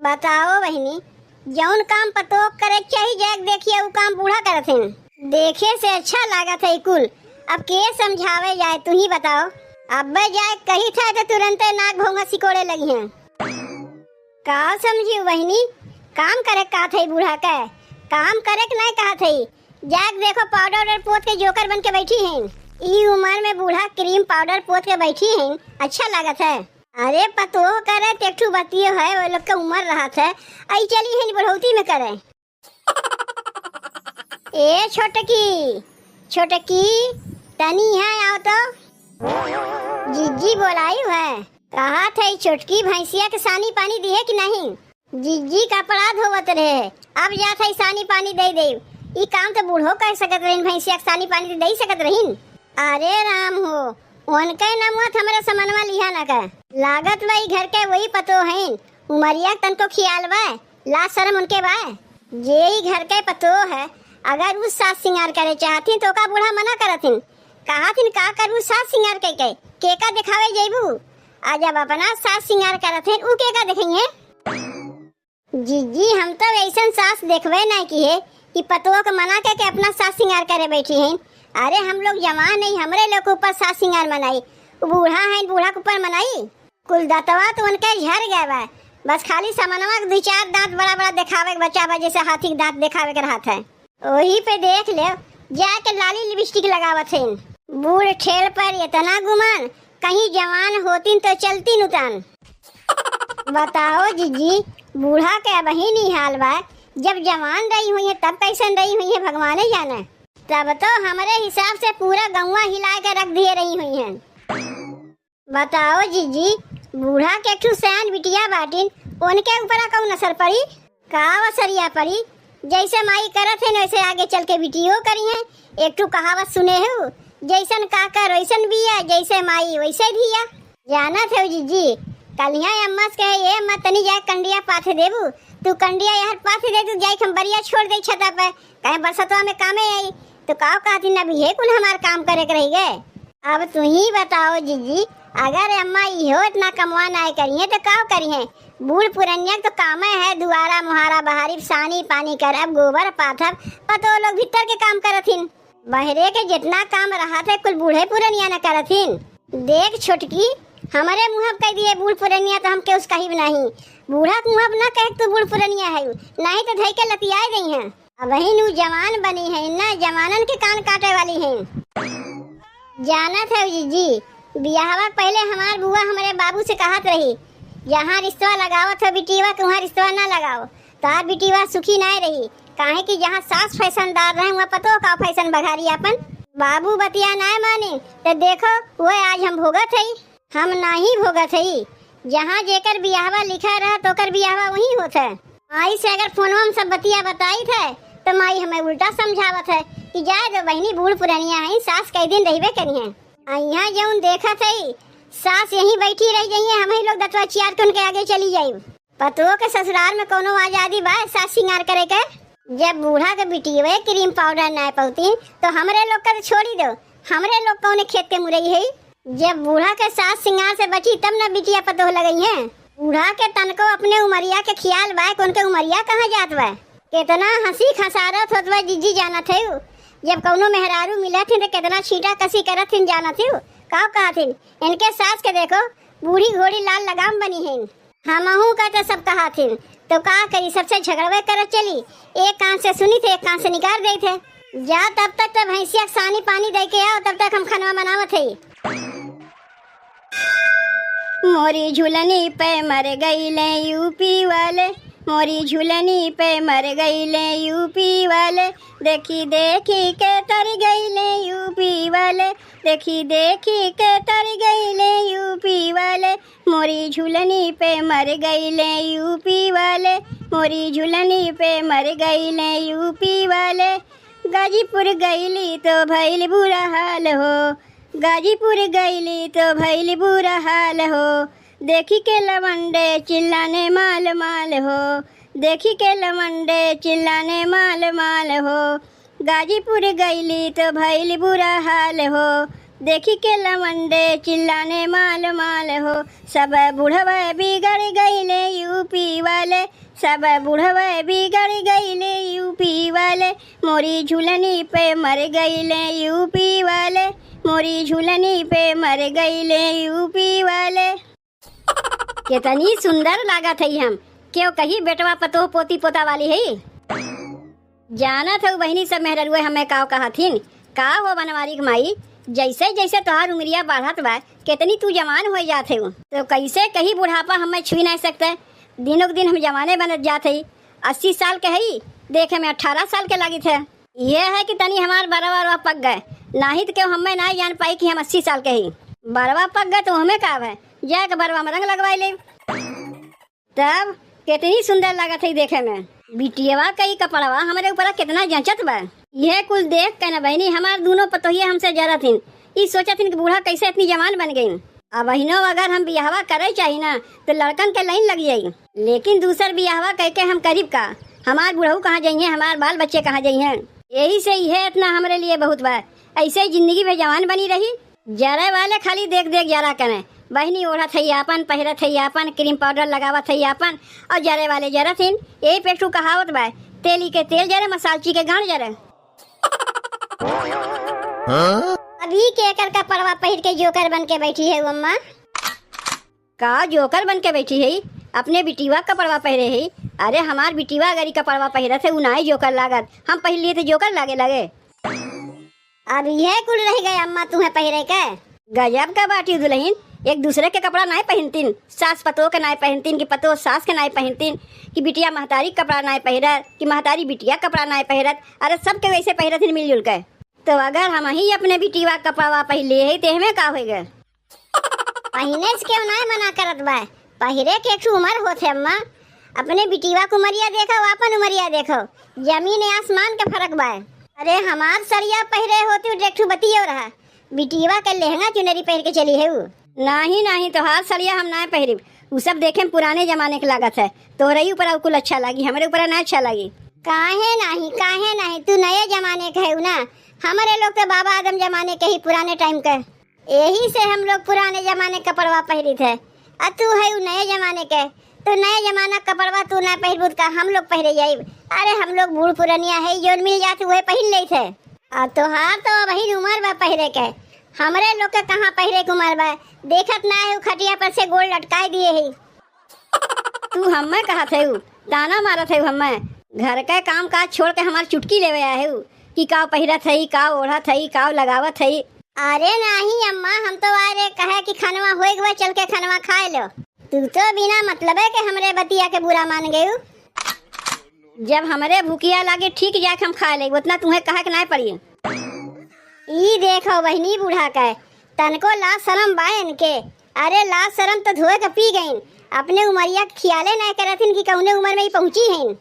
बताओ बहिनी, जौन काम पतोह करे के चाही, जाके देखिए उ काम बूढ़ा करत हैं। देखे से अच्छा लागत है कुल। अब के समझावे जाए, तू ही बताओ। अब्बे जाए कही था तो तुरंते नाक भौंगा सिकोड़े लगी हैं। का समझी बहिनी, काम करे का थे बूढ़ा के, काम करे के नहीं कहा थे। जाके देखो पाउडर वाउडर पोत के जोकर बन के बैठी हैं। ई उम्र में बूढ़ा क्रीम पाउडर पोत के बैठी हैं, अच्छा लागत है। अरे पतोह करे त एक ठू बतियो है, वो लोग के उम्र रहत है, आई चली है बुढ़ौती में करे। ए छोटकी, छोटकी, तनी यहाँ आओ तो। जिज्जी बोलाई है, कहा थे छोटकी भैंसिया के सानी पानी दिए कि नहीं? जिज्जी कपड़ा धोवत रहे, अब जात है सानी पानी दे दे। ई काम तो बूढ़ो कर सकत रहिन, भैंसिया के सानी पानी तो दे सकत रहिन। अरे राम हो, उनके नमुआ त हमरे समनवा लिहा न का। लागत बा ई घर के वही पतो हैं, उमरिया के तनको खियाल बा, लाज शरम उनके बा। जे ई घर के पतो है, अगर उ साज सिंगार करे चाहथिन तो का बूढ़ा मना करथिन? कहथिन का करबू साज सिंगार कई के, केका देखावे जइबू? आ जब अपना साज सिंगार करथिन, उ केका देखइहें? जिज्जी, हम तो ऐसन सास देखबे नहीं किहे कि पतोह के मना के, के अपना सास सिंगार करे बैठी हैं। अरे हम लोग जवान नहीं, हमरे लोग के ऊपर सास सिंगार मनाई। उ बूढ़ा हैं, बूढ़ा के ऊपर मनाई। कुल दतवा तो उनके झर गए बा, बस खाली समनवा के दू चार दांत बड़ा बड़ा देखावे के बचा बा, जैसे हाथी के दांत देखावे के रहत है। वही पे देख ले, जाके लाली लिपस्टिक लगावत हैं। बूढ़ ठेल पर इतना गुमान, कहीं जवान होतिन तो चलतिन उतान। बताओ जिज्जी, बूढ़ा के अबहिन ई हाल बा, जब जवान रही हुई है तब कैसन रही हुई है भगवाने जाने। तब तो हमरे हिसाब से पूरा गौवा हिला के रख दिए रही हुई हैं। बताओ जिज्जी, बूढ़ा के एक ठू सयान बिटिया बाटिन, उनके ऊपरा कौन असर पड़ी? का असरिया पड़ी? जैसे माई करत है वैसे आगे चल के बिटियो करी हैं। एक ठू कहावत सुने हो, जैसन काकर वैसन बिया, जैसे माई वैसे धिया। जानत हो जिज्जी, कलिया अम्मा से कहे, "ए अम्मा, तनी जाए कंडिया पाथे देबू?" तू कंडिया यार पाथे दे, तू जाए हम बरिया छोड़ दे छता पे, कहे बरसतवा में कामे आई। तो का कहती ना, अब ये कुल हमार काम करे के रही गए। अब तू ही बताओ जिज्जी, अगर अम्मा इहो इतना कमवा नाय करिए तो का करिए? बूढ़ पुरनिया के तो कामे है दुआरा मुहारा बहारी, सानी पानी करब, गोबर पाथब, पतो लोग भीतर के काम करथिन। बहरे के जितना काम रहत है कुल बूढ़े पुरनिया न करथिन। देख छोटकी, हमरे मुँह कह दिए बूढ़ पुरनिया तो हम केहू से कहिब नहीं। बूढ़ा के मुँह न कहे तू बूढ़ पुरनिया है, नहीं तो धई के लतियाए गई हैं। अबहिन उ जवान बनी है ना, जवानन के कान काटे वाली है। जानत है जिज्जी, बियाहवा के पहले हमार बुआ हमरे बाबू से कहत रही, "जहाँ रिश्तवा लगावत हो बिटिया के, वहाँ रिश्तवा ना लगाओ, तार बिटिया सुखी नाय रही।" काहे कि जहाँ सास फैशनदार रहे, वहाँ पतोह का फैशन बघारी आपन। बाबू बतिया नाय मानी, त देखो, वह आज हम भोगत हई। हम नाही भोगत हई। जहाँ जेकर बियाहवा लिखा रहत, ओकर बियाहवा वहीं होत है। माई से अगर फोनवा में सब बतिया बताइत है, तो माई हमें उल्टा समझावत है कि जाए दो बहिनी, बूढ़ पुरनिया हई, सास कई दिन रहिबे करी हैं। आ यहाँ जौन देखत हई, सास यहीं बैठी रह जइहें, हमही लोग दतवा चियार के उनके आगे चली जाइब। पतोह के ससुराल में कौनो आजादी बा सास सिंगार करे के? जब बूढ़ा के बिटियवे क्रीम पाउडर नाय पौतीन, तो हमरे लोग के तो छोड़ी दो, हमरे लोग कौने खेत के मुरई है? जब बूढ़ा के सास सिंगार से बची, तब न बिटिया पतोह लगई हैं। बूढ़ा के तनको अपने उमरिया के ख्याल बा, कि उनके उमरिया कहाँ जात बा। केतना हँसी खसारत होत बा, जिज्जी जानत है। जब कौनो मेहरारू मिलत है, तो केतना छींटा कसी करत है, जानत है। का कहत है, इनके सास के देखो, बूढ़ी घोड़ी लाल लगाम बनी है। हमहू का तो सब कहाथिन, तो का करी, सबसे झगड़वे करत चली। एक कान से सुनी थे, एक कान से निकाल देई थे। जा, तब तक तो भैंसिया के सानी पानी दे के आओ, तब तक हम खनवा बनावत हई। मोरी झुलनी पे मर गईले यूपी वाले, मोरी झुलनी पे मर गईले यूपी वाले, देखी देखी के तर गईले यूपी वाले, देखी देखी के तर गईले यूपी वाले। मोरी झुलनी पे मर गईले यूपी वाले, मोरी झुलनी पे मर गईले यूपी वाले। गाजीपुर गईली तो भइल बुरा हाल हो, गाजीपुर गईली तो भइल बुरा हाल हो। देखी के लवंडे चिल्लाने माल माल हो, देखी के लवंडे चिल्लाने माल माल हो। गाजीपुर गईली तो भइल बुरा हाल हो, देखी के लवंडे चिल्लाने माल माल हो। सब बुढ़वे बिगड़ गईले यूपी वाले, सब बुढ़वे बिगड़ गईले यूपी वाले। मोरी झुलनी पे मर गईले यूपी वाले, मोरी झुलनी पे मर गईले यूपी वाले। केतनी सुंदर लागत हई हम, केव कही बेटवा पतोह पोती पोता वाली हई। जानत हऊ बहिनी सब मेहररुए हमें काव कहथिन, का हो बनवारी के माई, जैसे जैसे तोहार उमरिया बढ़त बा, केतनी तू जवान होइ जात हऊ। तो कैसे कही बुढ़ापा हमें छुई नाहीं सकते, दिनों के दिन हम जवाने बनत जात हई। अस्सी साल के हई, देखे में अठारह साल के लागित है। ये है कि तनी हमार बरवा वरवा पक गए, नाहीं तो केव हमें नाहीं जान पाई कि हम अस्सी साल के ही। बरवा पक गए तो हमें का है, जाए के बरवा में रंग लगवाई ले। तब कितनी सुंदर लागत है देखे में। बिटियवा कई कपड़वा हमरे ऊपर कितना जचत बा। यह कुल देख के न बहिनी हमार दोनों पतोहिया हमसे जरत हिन। ई सोचत हिन कि बूढ़ा कैसे इतनी जवान बन गई। अब बहिनो अगर हम बियाहवा करे चाही ना तो लड़कन के लाइन लग जाई, लेकिन दूसर बियाहवा कह के हम करीब का? हमार बुढ़ऊ कहाँ जइहें, हमार बाल बच्चे कहाँ जइहें? यही से यह इतना हमरे लिए बहुत बा। ऐसे ही जिंदगी भर जवान बनी रही। जरे वाले खाली देख देख जरा करें, बहिनी ओढ़त है आपन, पहिरत है आपन, क्रीम पाउडर लगावत है आपन, और जरे वाले जरत हिन। यही पे एक ठू कहावत बा, तेली के तेल जरे, मसालची के गांड जरे। हाँ? अभी के एकर कपड़वा पहिर के जोकर बन के बैठी है अम्मा? का जोकर बन के बैठी है? अपने बिटिवा कपड़वा पहिरे है। अरे हमार बिटिवा अगर ई कपड़वा पहिरत है, उ नाई जोकर लागत, हम पहिर लिए थे जोकर लागे लागे। अब यह कुल रह गए अम्मा तुम्हें पहिरे के। गजब का बाटी दुल्हन, एक दूसरे के कपड़ा नाई पहिनतिन, सास पतोह के नाई पहिनतिन कि पतोह सास के नाई पहिनतिन, कि बिटिया महतारी के कपड़ा नाई पहिरत कि महतारी बिटिया के कपड़ा नाई पहिरत। अरे सबके वैसे पहिरत हिन मिलजुल के। तो अगर हम ही अपने बिटिवा कपड़वा पहिर लिए है तो हमें का होएगा? पहिने से केव नाय मना करत बा, पहिरे के एक ठो उमर होत है अम्मा। अपने बिटिवा के उमरिया देखो, आपन उमरिया देखो, जमीन आसमान के फर्क बा। अरे हमार सड़िया पहिरे होती तो एक ठो बतियो रहा, बिटिवा के लहंगा चुनरी पहिर के चली है उ। नाही नाही, तोहार सड़िया हम नाय पहिरिब, उ सब देखे में पुराने जमाने के लागत है। तोहरे ही ऊपर कुल अच्छा लागी, हमरे ऊपर ना अच्छा लागी। काहे नाही, काहे नाही, तू नए जमाने के है ना, हमरे लोग तो बाबा आदम जमाने के ही, पुराने टाइम के। यही से हम लोग पुराने जमाने के कपड़वा पहिरित है, आ तू है उ नए जमाने के। तू नए जमाना के कपड़वा तू ना पहिरबू त का हम लोग पहिरे जाइब? अरे हम लोग बूढ़ पुरनिया है, जौन मिल जात उहे पहिर लेत है। आ तोहार तो अबहिन उमर बा पहिरे के, हमरे लोग के कहाँ पहिरे के उमर बा? देखत ना है उ खटिया पर से गोड़ लटकाए दिए है। तू हम्मे कहत है उ, ताना मारत है हम्मे। घर के काम काज छोड़ के हमार चुटकी लेवे आए है उ कि का पहिरत है, का ओढ़त है, का लगावत है। अरे नाही अम्मा, हम तो आ रे कहे कि खनवा होए गवा, चल के खनवा खाए लो। तू तो बिना मतलबे के हमरे बतिया के बुरा मान गयू। जब हमरे भुकिया लागे ठीक जाके हम खा लेब, उतना तुहें कहे के नाय पड़ी। ई देखो बहिनी बूढ़ा के, तनको लाज शरम बा इनके। अरे लाज शरम तो धोए के पी गईन, अपने उमरिया के खियाले नाय करथिन कि कौने उमर में ई पहुँची हईन।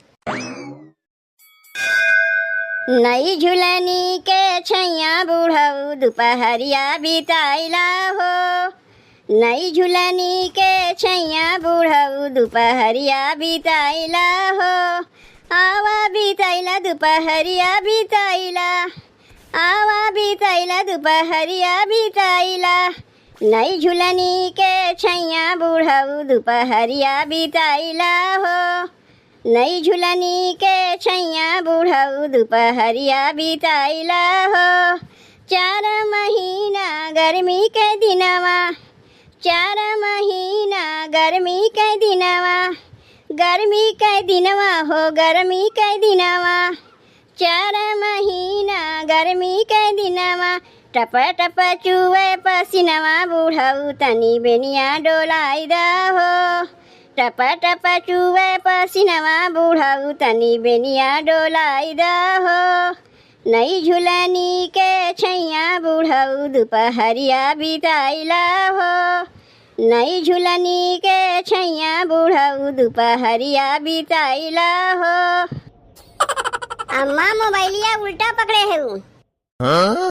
नई झुलनी के छैया बुढ़ऊ दुपहरिया बिताइला हो। नई झुलनी के छैया बुढ़ऊ दुपहरिया बिताइला हो। आवा बिताइला दुपहरिया बिताइला। आवा बिताइला दुपहरिया बिताइला। नई झुलनी के छैया बुढ़ऊ दुपहरिया बिताइला हो। नई झुलनी के छैया बुढ़ऊ दुपहरिया बिताइला हो। चार महीना गर्मी के दिनवा, चार महीना गर्मी के दिनवा, गर्मी के दिनवा हो गर्मी के दिनवा। चार महीना गर्मी के दिनवा, टप टप चुवे पसीनवा, बुढ़ऊ तनी बेनिया डोलाई दा हो। टप टप चुवे पसीनवा, बुढ़ऊ तनी बेनिया डोलाई दा हो। नई झुलनी के छैया बुढ़ऊ दुपहरिया बिताइला हो। नई झुलनी के छैया बुढ़ऊ दुपहरिया बिताइला हो। अम्मा मोबाइलिया उल्टा पकड़े है उ। हाँ?